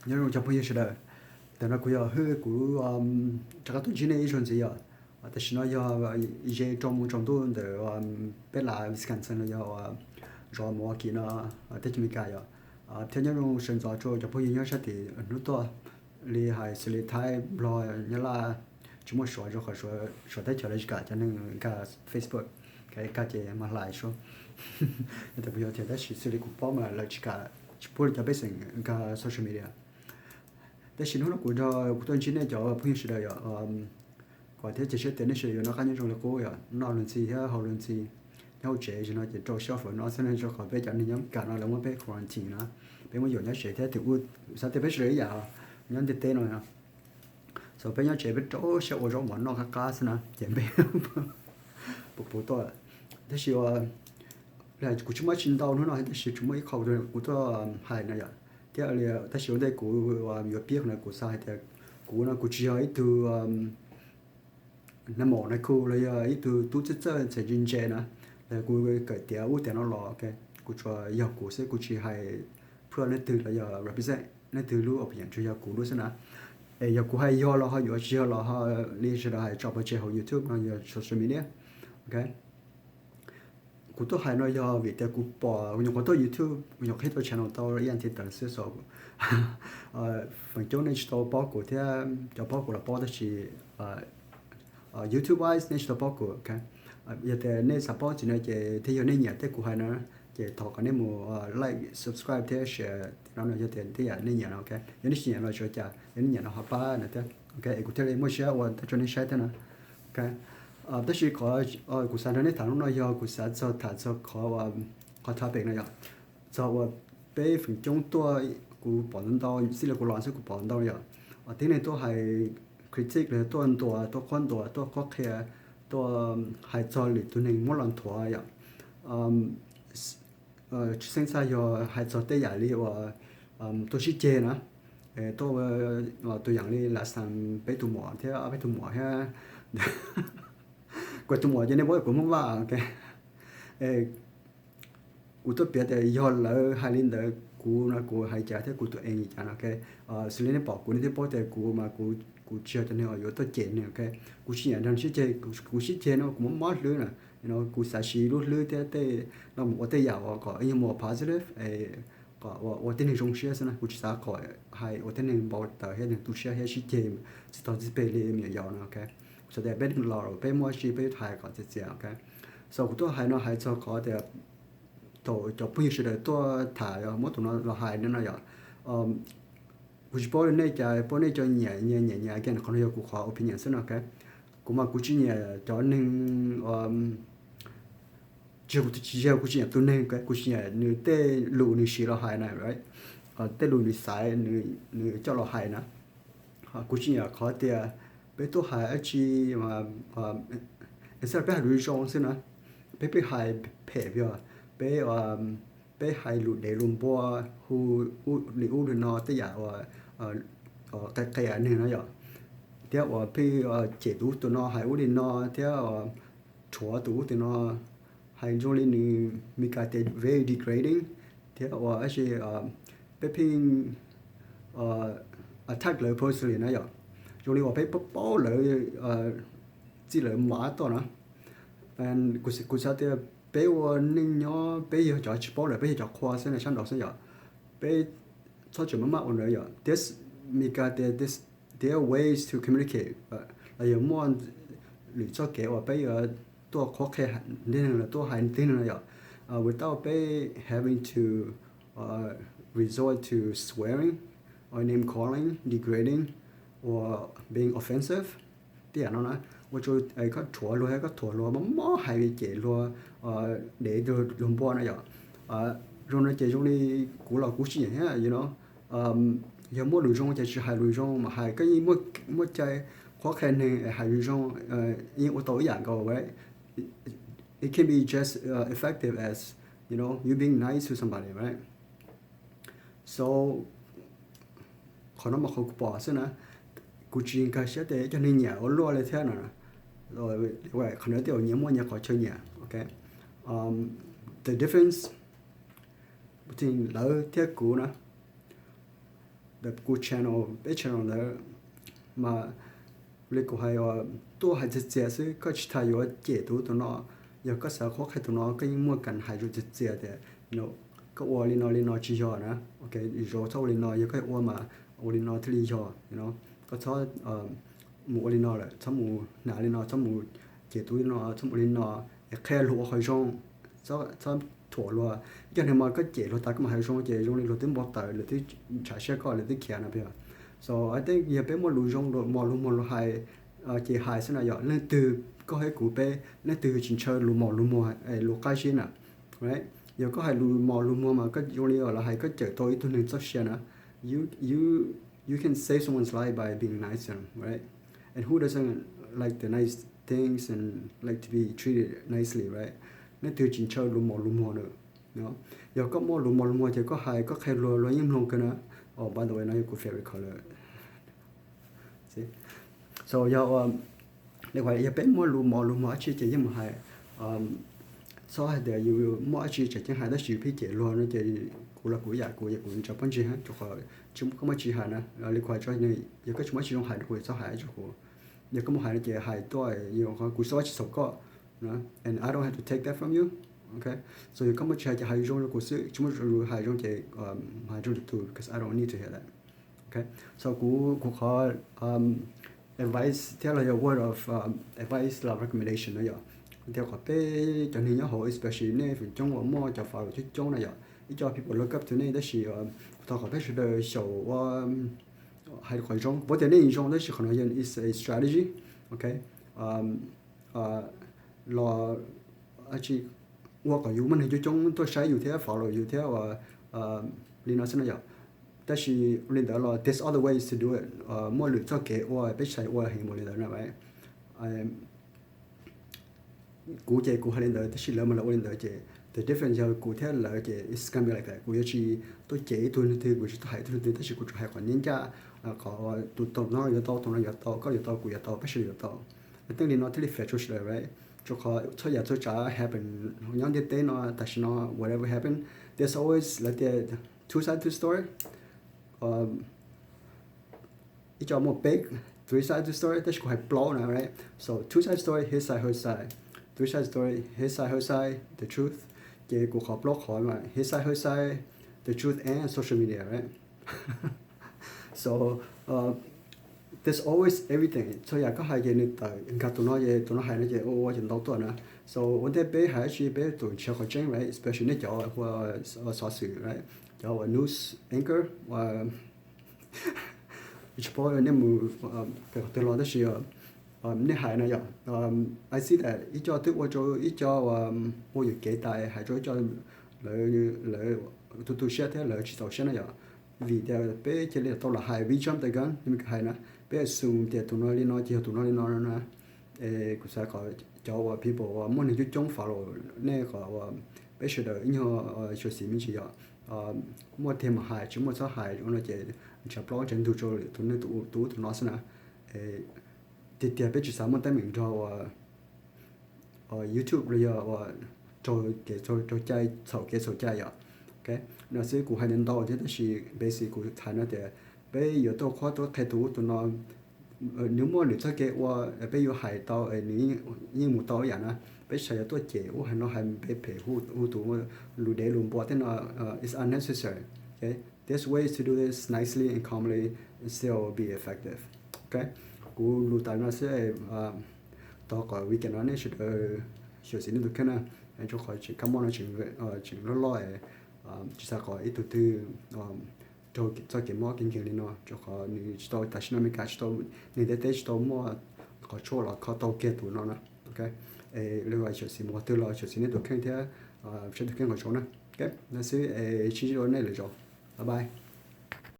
Nyob zoo cov phooj ywg sawv daws, tam no kuv yog Hwj, kuv rov qab tuaj ntsib nej ib zaug ntxiv yom. Tam sim no yog ze rau moos tsaus ntuj ntawm peb lav Wisconsin los yog zos Milwaukee no, teb chaws Amelikas yom. Thiab nyob zoo sawv ntxov rau cov phooj ywg nyob sab tim hnub tuaj, li hais xws li Thaib, Nplog, Nyab Laj, tsis muaj Suav rau qhov Suav teb chaws lawv tsis kam cov neeg nkag Facebook, nkag ces mas hlais suab. Yog tias kuv yog tias tab sis xws li kuv paub mas lawv tsis kam, tsis pub li cov pej xeem nkag social media. Tab sis hnub no kuv nrog kuv tuaj ntsib nej cov phooj ywg sawv daws yom, kom thiab cia siab tias nej sawv daws yuav noj qab nyob zoo li qub yom, noj luag ntxhi thiab haus luag ntxhi. Nyob hauv tsev zaum no ces rau siab fawm no xwb, rau qhov peb cov neeg nyob Amelikas no lawv muab peb quarantine na, peb muab yuam nyob tsev thiab tus ub, xav tias peb sawv daws ib yam nyob ntiaj teb no. Txawm peb nyob tsev peb rau siab ua zaub mov noj qab qab xwb na ces peb puas puas tuaj. Tab sis kuv tsis muaj tsis ntau hnub no tab sis tsuas muaj ib qho kuv tuaj hais no yom, thiab tab sis ua ntej kuv yuav piav qhov no kuv xav hais tias kuv no kuv tsis yog ib tug nag maum nag khu los yog ib tug tub txawj txawj ntxhais ntse ntse na, los kuv kawm tiav ub tiav no los, kuv tsuas yog kuv xwb, kuv tsis hais phuaj leej twg los yog represent leej twg lub opinion, tsuas yog kuv lub xwb na. Es yog kuv hais yog los ho yuav, tsis yog los ho li sawv daws hais tso pov tseg hauv YouTube no yog social media. Ok, kuv tuaj hais no yog vim tias kuv pom kuv nyuam qhuav tuaj YouTube, kuv nyuam qhuav tuaj channel tau ib as thiv tawm xwb so feem coob nej tsis tau paub kuv thiab, cov paub kuv los paub tab sis YouTube wise nej tsis tau paub kuv. Yog tias nej xav paub txiv no ces thiaj yog nej nyiam tej kuv hais no, ces thov kom nej mus like, subscribe thiab share no, yog tias tej yam nej nyiam no. Ok, yog nej tsis nyiam no tsis ua cas, yog nej nyiam no ho pab no thiab. Ok, es kuv thiaj li muaj siab ua tau rau nej saib thiab no. Ok, tab sis qhov kuv xav nrog nej tham hnub no yog kuv xav txog tham txog qhov, qhov topic no yog txog uas peb feem coob tuaj, kuv pom ntau ntau xij li kuv los xwb kuv pom ntau yom, tib neeg tuaj hais critique los tuaj ntuas, tuaj qhuab ntuas, tuaj qhuab qhia, tuaj hais txog lwm tus neeg muab los nthuav yom. Tsis xeeb txhaj yog hais txog tej yam li uas tuaj sib ceg na, tuaj, tus yam li last time peb tus muam thiab ob peb tus muam thiab kuv tus muam ces nej paub kuv Hmoob Vaj, ok. Kuv tuaj piav tias yog lawv hais li ntawd kuv no kuv hais cas thiab kuv tus eev li cas no, ok. Xws li nej pom kuv nej thiaj paub tias kuv mas kuv tsis yog cov neeg uas yuav tuaj cem neeg, ok. Kuv tsis nyiam nrog sib ceg, kuv sib ceg no kuv mob mob hlwb na, kuv xav siv lub hlwb thiab tej no mus ua tej yam uas kom ib nyuag mus positive, kom ua tej neeg zoo siab xwb na, kuv tsis xav kom hais ua tej neeg npau taws thiab neeg tu siab thiab sib ceg txij tog txij peg li me nyuam yaus no, ok. Kuv xav tias peb los peb muaj tsi peb hais kom txias txias, ok. So kuv tuaj hais no hais txog qhov tias thaum cov phooj ywg sawv daws tuaj tham yog muab tus no los hais no no yom, kuv tsis paub nej cas, paub nej cov nyiam nyiam nyiam nyiam, again qhov no yog kuv qhov opinion xwb no, ok. Kuv mas kuv tsis nyiam cov neeg, tsis yog kuv tsis nyiam tus neeg, kuv tsis nyiam nws tej lus nws siv los hais na, right? Tej lus nws xaiv, nws coj los hais na. Kuv tsis nyiam qhov tias peb tuaj hais dab tsi, instead peb hais lus zoo xwb na, peb pheej hais phem yog peb, peb hais lus dev lus npua, hu li ub li no tej yam uas qia qia neeg no yom, thiab uas pheej cem tus ub tus no hais ub li no thiab rhuav tus ub tus no, hais zoo li nws Meskas tias very degrading, thiab uas dab tsi peb pheej attack lawv personally na yom, zoo li uas peb paub paub lawv txij lawv mlav tuaj na. Kuv xav tias peb ua neej nyob peb yog cov tsis paub lawm, peb yog cov qhua xwb na, sab nraud xwb yom, peb txhob tseem maj maj ua ntawd yom. Thiab Meskas tias there are ways to communicate, los yog muaj lwm txoj kev uas peb yuav tuaj qhuab qhia tib neeg los tuaj hais tib neeg no yom, without peb having to resort to swearing or name calling, degrading or being offensive. Tej yam no na, ua rau koj rhuav luag thiab koj thuam luag, mob mob hais cem luag, dev luag npua na yom. Zoo no ces zoo li kuv los kuv tsis nyiam thiab, you know. Yog muaj lus zoo ces tsis hais lus zoo mas hais, koj yeej muaj cai qhuab qhia neeg hais lus zoo, yeej ua tau ib yam nkaus, right? It can be just effective as, you know, you being nice to somebody, right? So qhov no mas qhov kuv pom xwb na, kuv tsis nkag siab tias cov neeg nyiam ua luaj li thiab no. Qhov no tej zaum nyias muaj nyias qhov chaw nyiam, ok. The difference between lawv thiab kuv na, kuv channel, peb channel ntawd mas li kuv hais, tuaj hais txias txias xwb, koj tsis tas yuav cem tus ub tus no. Yog koj xav qhuab qhia tus no, koj yeej muaj kas hais rau txias txias tias, koj ua li no li no tsis yog na, ok, zoo txhob ua li no, yog koj ua mas ua li no thiaj li yog. Koj txhob mus ua li no lawm, txhob mus hnav li no, txhob mus cem tus no, txhob mus ua li no, es qhia luag ua qhov zoo, txhob thuam luag. Ib co neeg mas koj cem luag tas koj mam hais zoo ces zoo li luag twb npau taws, lawv twb ntshav siab koj, lawv twb khiav no. So I think yog peb muaj lus zoo, lus mos lus muag los hais, ces hais xwb na yom. Leej twg, koj thiab kuv peb, leej twg tsis ntshaw lus mos lus muag, lus qab zib na? Yog koj hais lus mos lus muag mas koj zoo li los hais koj cawm tau ib tug neeg txoj sia na. You can save someone's life by being nice to them, right? And who doesn't like the nice things and like to be treated nicely, right? Leej twg tsis ntshaw lus mos lus muag na? Yog koj muaj lus mos lus muag ces koj hais koj qhia luag, luag yeej mloog kawg na. Oh, by the way, no yog kuv favorite color. So yog, yog peb muaj lus mos lus muag dab tsi ces yeej mus hais. Txhob hais tias yus muaj dab tsi tseem ceeb hais tab sis yus pheej cem luag no ces kuv los kuv ib yam, kuv yog kuv ntshaw pob ntseg, rau qhov tsis muaj, koj muaj tsi hais na. Li kuv hais tso, yog koj tsis muaj dab tsi zoo hais rau kuv, txhob hais rau kuv. Yog koj muaj hais no ces hais tuaj, kuv xav tsis txhaum koj, and I don't have to take that from you. Ok, so yog koj muaj tsi hais ces hais zoo rau kuv xwb, tsis muaj hais zoo ces hais rau lwm tus, because I don't need to hear that. Ok, so kuv, kuv qhov advice thiab los yog word of advice los recommendation no yog, thiab qhov peb cov neeg nyob hauv, especially nej feem coob uas muaj cov follow coob coob na yom, ib co people look up to nej, tab sis kuv thov kom peb sawv daws xyaum ua, hais qhov zoo, kuv paub tias nej zoo tab sis qhov no yog is a strategy. Ok, los ua kom yus muaj neeg coob coob tuaj saib yus thiab follow yus thiab ua li no xwb no yom. Tab sis ua li ntawd los there's other ways to do it. Muaj lwm txoj kev ua, peb tsis ua heev npaum li ntawd na. Kuv ces kuv hais li ntawd tab sis lawv mas lawv ua li ntawd ces the difference yog kuv thiab lawv ces it's gonna be like that. Kuv yuav tsis tuaj cem ib tug neeg twg, kuv tsis tuaj hais ib tug neeg twg, tab sis kuv tsuas hais qhov nyab ncaj, qhov tus, tus no yuav tau, tus no yuav tau, koj yuav tau, kuv yuav tau, peb sawv daws yuav tau. Tej li no thiaj li fair txhua sawv daws, right? Rau qhov txhua yam txhua tsav happen nyob ntiaj teb no tam sim no, whatever happen, there's always, lawv tias two side to story. Ib co muaj peb, three side to story, tab sis kuv hais plaub na, right? So two side story, his side, her side, three side story, his side, her side, the truth. Ces kuv qhov plaub qhov mas his side, her side, the truth and social media, right? So there's always everything. Txhua yam koj hais ces nws tawm nkag tus no ces tus no hais no ces ua ua ces ntau tuaj na. So ua ntej peb hais dab tsi peb tus nrhiav qhov tseeb, right? Especially nej cov ua xov xwm, right? Cov ua news anchor, tsis paub nej mus qhov twg los tab sis nej hais no yom, I see that ib co twb ua rau ib co ua yuam kev tas hais rau ib co lawv tu tu siab thiab lawv tsis txaus siab na yom. Vim tias peb cia li tau los hais, we jump the gun, hais na, peb assume tias tus no li no ces yog tus no li no na. Es kuv xav kom cov ua people uas muaj neeg coob coob follow nej kom ua peb sawv daws ib nyuag xyuam xim me ntsis yom. Muaj tiag mas hais, tsis muaj txhob hais ua no ces ntshav plaub ntshav ntug rau tus neeg tus ub tus no xwb na. Tiag tiag peb tsis xav muaj teeb meem nrog ua YouTube los yog ua raug kev txhaum cai, txhaum kev txhaum cai yom. Ok, no xwb kuv hais ntau thiab tab sis basic kuv hais no tias peb yuav tuaj qhuab tuaj qhia tus ub tus no, nws muaj nws txoj kev ua, peb yuav hais tau, nws yeej mus tau ib yam na. Peb tsis xav yuav tuaj cem ub hais no hais phem phem hu tus lus dev lus npua tej no, it's unnecessary. Ok, there's ways to do this nicely and calmly and still be effective. Ok, kuv lus tas no xwb, thov kom weekend no nej sawv daws xyuam xim nej tus kheej na, rau qhov tseem kab mob no tseem loj loj, tsis xav kom ib tug twg raug txoj kev mob kev nkeeg li no, rau qhov nws tsis tau, tam sim no Amelikas tsis tau, neeg ntiaj teb tsis tau muaj qhov tshuaj los kho tau kiag tus no na. Ok, li xyuam xim mus qhov twg los xyuam xim nej tus kheej thiab saib tus kheej qhov zoo na. Ok, no xwb, sib ntsib dua nej lwm zaus. Bye bye.